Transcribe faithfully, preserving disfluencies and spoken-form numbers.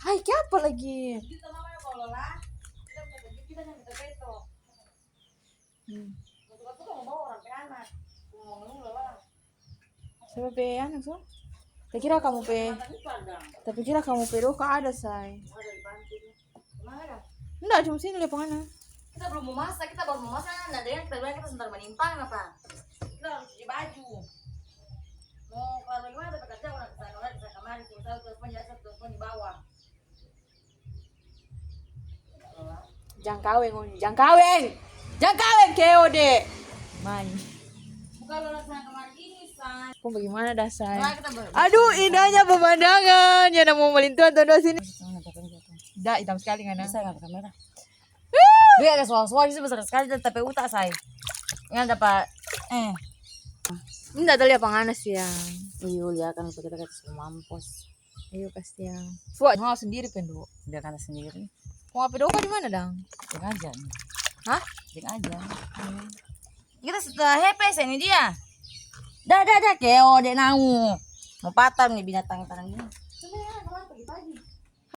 Hai, kiapa lagi? Hmm. Siapa pe anak so? Tapi kira kamu pe, tapi kira kamu pe doka ada, say. Nda, cuma sini lia pangana. Kita belum mau masak, kita baru mau masak, nda ada yang kita bilang kita sebentar menimpang apa? Kita harus cuci baju. Mau keluar bagaimana, tapi kerja orang kesana, orang kesana kamari, terus tahu, terus pun jasa, terus pun di bawah. Jang kaweng, ngoni. Jang kaweng. Jang kaweng, keo de. Mai. Bukan orang kesana kamari ini, say. Kong bagaimana dah, say? Nah, kita ber- Aduh, indahnya pemandangan. Ya, namo malintuan tuh sini. Dah, hitam sekali ngana. Bisa nggak kamera? Dia ada soal-soal itu besar sekali, tapi utak, say. Yang dapat, eh. Ini nda tahu lia pangana, sayang. Iyo, lia kan kita kata semua mampus. Iyo, kasiang. Suat, mau sendiri pendo. Dia kan sendiri. Mau apa doka di mana, dang? Deng aja. Hah? Deng aja. Kita sudah hepe ini dia. Dah, dah, dah, keo de nau. Mau patam nih binatang tangan ini.